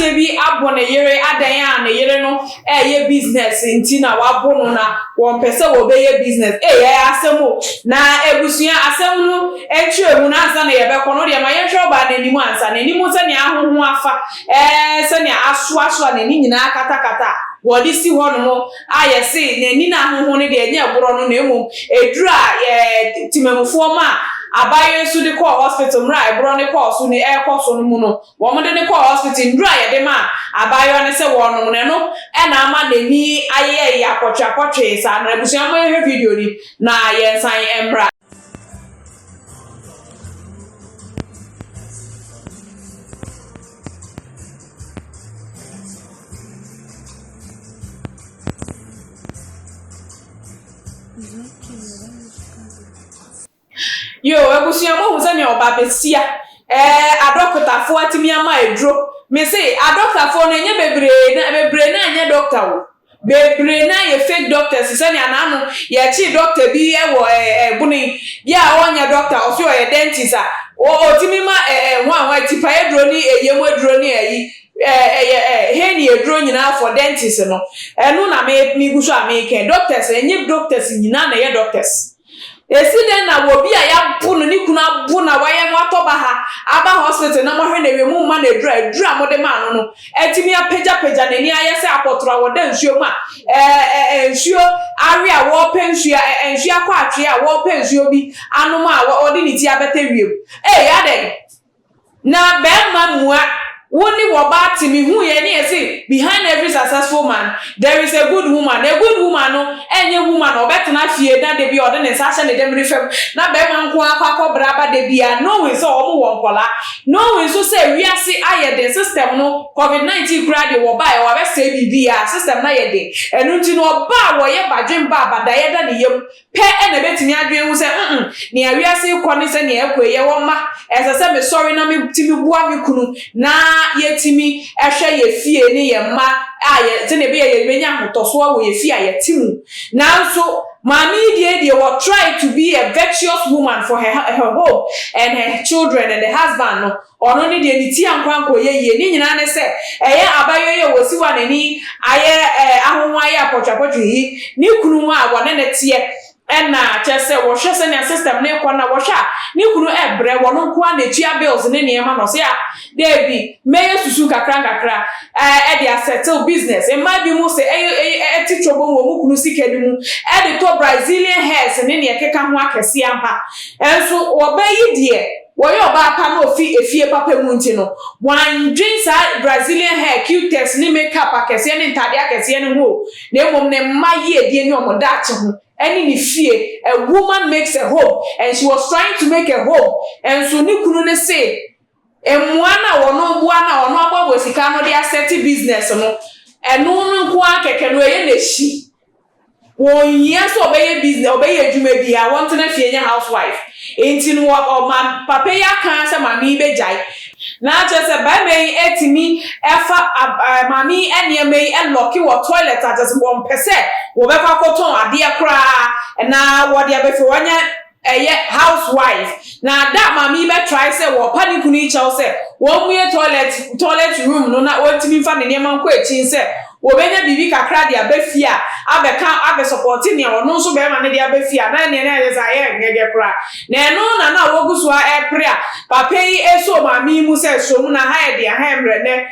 Aberanteɛ bi abo ne yere adɛn a ne yere no ɛɛyɛ business nti na wabo no na wɔmpɛ sɛ wɔbɛyɛ business. Ei ɛyɛ asɛm o. Na abusua asɛm no nkyerɛmu no ansa na yɛbɛkɔ no deɛ ma yɛnhwɛ ɔbaa no anim ansa. N'anim sɛnea ahoho afa ɛɛ sɛnea asoasoa n'ani nyinaa katakata a wɔde si hɔnom a yɛse n'ani no ahoho no deɛ ɛnyɛ ɛborɔ no na mmom aduru a ɛɛ temamufoɔ ma abayewa nso de kɔɔ hospital mmerɛ a ɛborɔ no kɔɔ so ne ɛrekɔ so no mu no wɔde no kɔɔ hospital nnuru a yɛde maa abaayewa no sɛ wɔnom no ɛno na ama n'ani ayeyɛyeyɛ apɔtweapɔtwee saa no. Abusua momma yɛnhwɛ video no na yɛnsan mmra. Yoo abusua moahu sɛnea ɔba besia ɛɛ adɔkotafoɔ atumi ama aduro mese adɔkotafoɔ no ɛnyɛ bebree na bebree na ɛnyɛ dɔkta o bebree na yɛ fake doctors sɛnea n'ano yɛkye dɔkta bi ɛwɔ ɛɛ ɛbono yi bi a ɔnyɛ dɔkta ɔso ɔyɛ dentist a ɔtumi ma ɛɛ hwan hwan tipae aduro ne ɛyam aduro ne ɛyi ɛɛ ɛyɛ ɛɛ hɛni aduro nyinaa for dentist no ɛno na me me gu so a mekɛn doctors ɛnyɛ doctors nyinaa na ɛyɛ doctors. Esi dɛn na obi a yɛabo no, ne kunu abo no a wayɛ no atɔ baha aba hospital na moahwɛ no awie momma no aduru a aduru a mode maa no no atumi apagyapagya n'ani ayɛ sɛ apɔtorɔ a wɔda nsuo mu a ɛɛ nsuo awe a wɔrepɛ nsuo a nsuo akɔ atwee a wɔrepɛ nsuo bi anom a wɔde ne ti abɛtɛ wiem. Ei adɛn? Na bɛɛma mua wo ne wɔbaa te me hu yɛ ne yɛ se behind every successful man there is a good woman a good woman no ɛnyɛ woman a ɔbɛtena fie na dabia ɔde ne nsa ahyɛ ne dɛmene fam na bɛɛma nko ara akɔ akɔ bra aba dabia knowing sɛ ɔmo wɔ nkɔlaa knowing nso sɛ wiase ayɛ den system no covid 19 koraa deɛ wɔbaeɛ wɔabɛsɛe biribiaa system no ayɛ den ɛno nti no ɔbaa a wɔyɛ badwen ba a badaeɛ da ne yam pɛ na ebetumi adwen ho sɛ, 'Mm-mm, nea wiase rekɔ ne sɛnea ɛkɔ yi, yɛwɔ mma, ɛsɛ sɛ mesɔre na mitumi boa me kunu na yetumi hwɛ yɛn fie ne yɛn mma a yɛ sɛnea ɛbɛyɛ a yebenya ahotɔso wɔ yɛn fie a yɛte mu. Nanso maame yi deɛ deɛ wɔ try to be a virtuous woman for her her home and her children and the husband no, Ɔno ne deɛ ne ti ankɔ ankɔyɛ yie. Ne nyinaa ne sɛ, ɛyɛ abayewa yi a ɔsi hɔ a n'ani ayɛ ahonho ayɛ apɔtweapɔtwe yi, ne kunu a wɔne no teɛ na kyerɛ sɛ wɔhwɛ sɛnea system no rekɔ no na wɔhwɛ a ne kunu rebrɛ, wɔno nko ara na ɛtua bills ne nneɛma na ɔse ah daabi mɛyɛ susu nkakra nkakra de asɛtew business. Mmaa bi mu sɛ ɛyɛ ɛte twɔbom wɔ wɔn kunu sika no mu de tɔ Brazilian hairs ne nea ɛkeka ho akɛseɛ ampa. Nso ɔbaa yi deɛ Wɔyɛ ɔbaa pa na ofi efie papa mu nti no, wandwen saa Brazilian hair, cutex ne makeup akɛseɛ ne ntaadeɛ akɛseɛ no ho o, na mmom ne mma yiedie ne wɔn daakye ho ne ne fie. A woman makes a home and she was trying to make a home nso ne kunu no se mmoa no a ɔno boa no a ɔno aboaboa sika ano de asɛte business no, ɛno no nko ara kɛkɛ no ɛyɛ n'akyi. Wɔnhia sɛ ɔbɛyɛ business, ɔbɛyɛ adwuma biara, wɔntena fie nyɛ house wife. Nti no ɔma papa yi aka sɛ maame yi bɛgyae. Na kyerɛ sɛ barima yi atumi fa maame yi nneɛma yi lɔke wɔ toilet a kyerɛ sɛ wɔmpɛ sɛ wɔbɛkɔ akɔtɔn adeɛ koraa na wɔde aba fie. Wɔnyɛ ɛyɛ house wife na da a maame yi bɛ try sɛ wɔpa ne kunu yi kyɛw sɛ wɔn mue toilet toilet room no na wɔntumi nfa ne nneɛma nkɔ akyi sɛ wɔbɛnya biribi kakra de aba fie a abɛka abɛ sɔpɔte nea ɔno nso bɛrima no de aba fie a na ɛneɛ na ɛyɛ sɛ ayɛ ngɛgɛ koraa na ɛno na na wɔgu so a ɛpere a papa yi ɛsoo maame yi mu sɛ som na ha yɛ den ha yɛ mmerɛ nɛ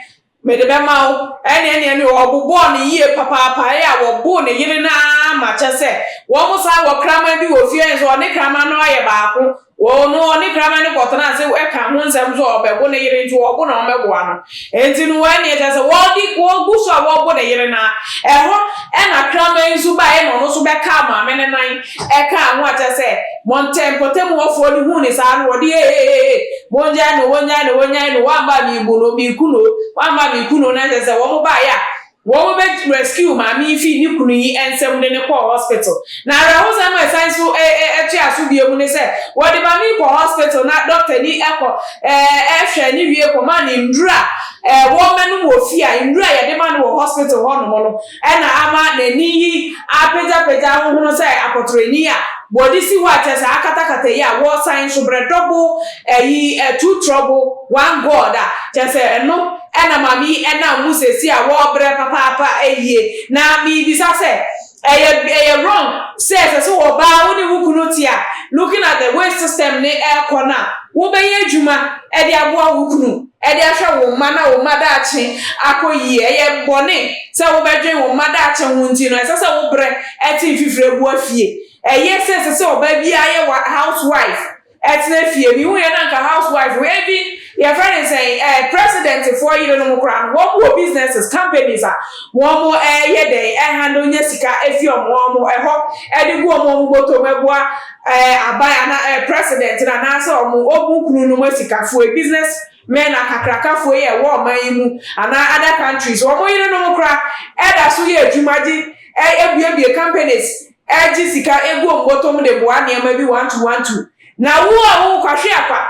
Mede bɛma wo. Ɛnneɛ ɛnneɛ ɛnneɛ wɔbobɔɔ no yie papaapa, ɛyɛ a wɔboo ne yere no ara ma kyɛ sɛ wɔn san wɔ kraman bi wɔ fie nso ɔne kraman no ayɛ baako. Wɔn no ɔne kraman no kɔtena ase ɛka ho nsɛm nso ɔbɛbo ne yere nti wɔbo na wɔbɛboa no. Nti no wɔn ɛnneɛ kyɛ sɛ wɔde wɔgu so a wɔbo ne yere no ara. Ɛhɔ ɛna kraman yi nso baeɛ na ɔno nso bɛkaa maame no nan ɛkaa ho a kyerɛ sɛ mɔntɛ mpɔtam hɔfoɔ no huu ne saa no wɔde eeeee mongyae no mongyae no mongyae no wamma a mebu no meku no wamma a meku no na kyerɛ sɛ wɔn baeɛ a wɔn bɛ rescue maame yi fii ne kunu yi nsam de no kɔɔ hospital na awerɛhosɛm a ɛsan so ɛtoa so bio mu ne sɛ wɔde maame yi kɔ hospital na doctor ni ɛkɔ ɛhwɛ ne wie kɔma ne nnuru a wɔmɛnom wɔ fie a nnuru a yɛde ma no wɔ hospital hɔnom no Ɛna ama n'ani yi apagyapagya ahohono sɛ apɔtorɔni a wɔde si hɔ a kyerɛ sɛ akatakata yi a wɔsan nso brɛ double ayi two trouble one God a kyerɛ sɛ ɛno Ɛna maame yi ɛnam mu seesei a wɔɔbrɛ papaapa ayie. Na meebisa sɛ, ɛyɛ ɛyɛ wrong sɛ ɛsɛ sɛ ɔbaa wo ne wo kunu te a, looking at the way system ne ɛɛkɔ no a, wobɛyɛ adwuma ɛde aboa wo kunu ɛde ahwɛ wo mma na wo mma daakye akɔ yie? Ɛyɛ bɔne sɛ wobɛdwen wo mma daakye ho nti no ɛsɛ sɛ wobrɛ ɛte mfifire boa fie? Ɛyɛ sɛ ɛsɛ sɛ ɔbaa biara yɛ house wife ɛtena fie? Mehu yɛ na nka house wife even yɛfrɛ ne sɛn, president foɔ yerenom koraa no, wɔn wɔ businesses, companies a wɔn mo ɛyɛ dɛn ɛhandle nya sika efi wɔn ɛhɔ ɛde gu wɔn bɔtɔm ɛboa aban ana president na anaasɛ wɔn kunu nom asikafoɔ, business men akakrakafoɔ yi a ɛwɔ ɔman yi mu anaa other countries, wɔn yerenom koraa ɛda so yɛ adwuma gye ebuebue companies, ɛgye sika egu wɔn bɔtɔm de boa nneɛma bi one two one two. Na wo a wo kwahwe akwa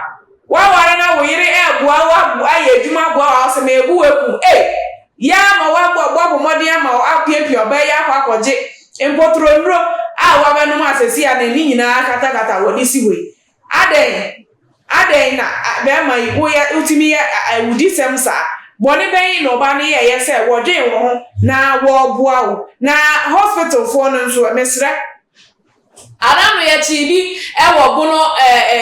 waware na wo yere ɛɛboa wo ayɛ adwuma aboa wo asɛm ebu eku ee ya ama wabɔ abɔ mmɔden ama wo apiapia ɔbaa yi akɔ akɔgye mpɔtɔrɔ nnuro a wabɛnom asɛsi a n'ani nyinaa katakata wɔ ne si hɔ yi. Adɛn, adɛn na bɛrima yi woyɛ wotumi yɛ awudisɛm saa? Bɔne bɛn na ɔbaa no yɛɛyɛ sɛ wɔdwen wo ho na wɔreboa wo? Na hospitalfoɔ no nso, mesrɛ, adano yɛkyi bi ɛwɔ Bono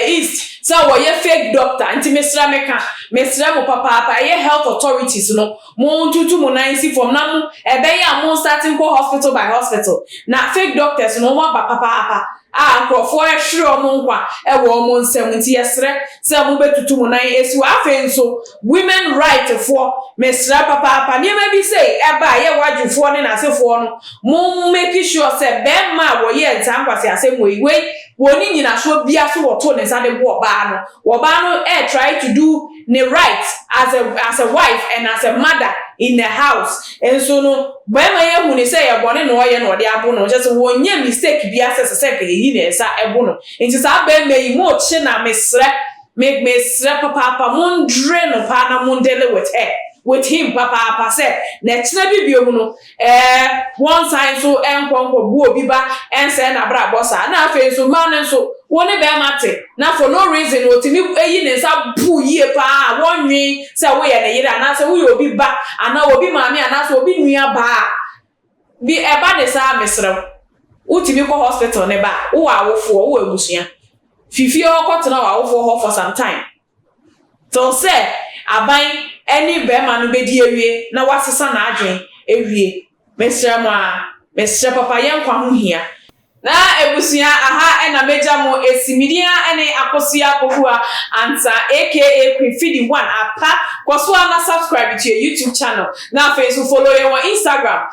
East sɛ wɔyɛ fake doctor. Nti mesrɛ, meka mesrɛ mo papaapa, ɛyɛ health authorities no, mo ntutu mo nan si fam na mo ɛbɛyɛ a mo start nkɔ hospital by hospital na fake doctors no wɔn aba papaapa a nkurɔfoɔ ɛhwere wɔn nkwa ɛwɔ wɔn nsam. Nti yɛsrɛ sɛ mo bɛtutu mo nan esi hɔ. Afei nso women right foɔ, mesrɛ papaapa, nneɛma bi sɛ ɛba a yɛ wadwofoɔ ne n'asefoɔ no, mo make sure sɛ bɛrima a wɔyɛ nsaa nkwasi asɛm wei wei wɔn ni nyinasoɔ bia so wɔto ne nsa de bo ɔbaa no. Ɔbaa no try to do ne right as a wife and as a mother in the house nso no, bɛrima yi ehu ne sɛ yɛ bɔne na ɔyɛ na ɔde abo no, kyerɛ sɛ wɔnyɛ mistake bi asɛ sɛ nka yɛyi ne nsa ɛbo no. Nti saa bɛrima yi, mo kye na mesrɛ, me mesrɛ papaapa, mo ndre no paa na mo ndeal with her, with him papaapa, sɛ n'ɛkyerɛ bi bio mu no, wɔn san nso nkɔ nkɔ bu obi ba ɛnsɛn n'abrabɔ saa. Na afei nso mmaa no nso, wɔn ne bɛrima te na for no reason otumi eyi ne nsa bu yie paa, wɔnwe sɛ woyɛ ne yere anaasɛ woyɛ obi ba anaa obi maame anaasɛ obi nua baa bi ɛba ne saa, mesrɛw, wotumi kɔ hospital ne ba. Wowɔ awofoɔ, wowɔ abusua fifie hɔ, kɔtena wɔ awofoɔ hɔ for some time till sɛ aban ne bɛrima no bɛdi awie na wasesa n'adwen awie. Mesrɛ mo a, mesrɛ papa, yɛn nkwa ho hia. Na ebusua, aha ɛna megya mo esi. Midia ɛne Akosua Pokuwa Ansa, aka Queen Fidi One Apa. Kɔ so a na subscribe to your YouTube channel, na afei nso follow yɛn wɔ Instagram,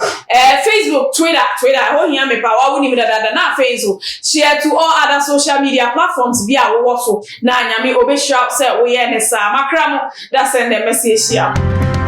Facebook, Twitter. Twitter ɛhɔ hia me pa wa, wonim dadaada. Na afei nso share to all other social media platforms bi a wowɔ so, na Nyame obɛhyira sɛ woyɛ ne saa. Makra mo da sɛ ndɛ mɛsi ahyia.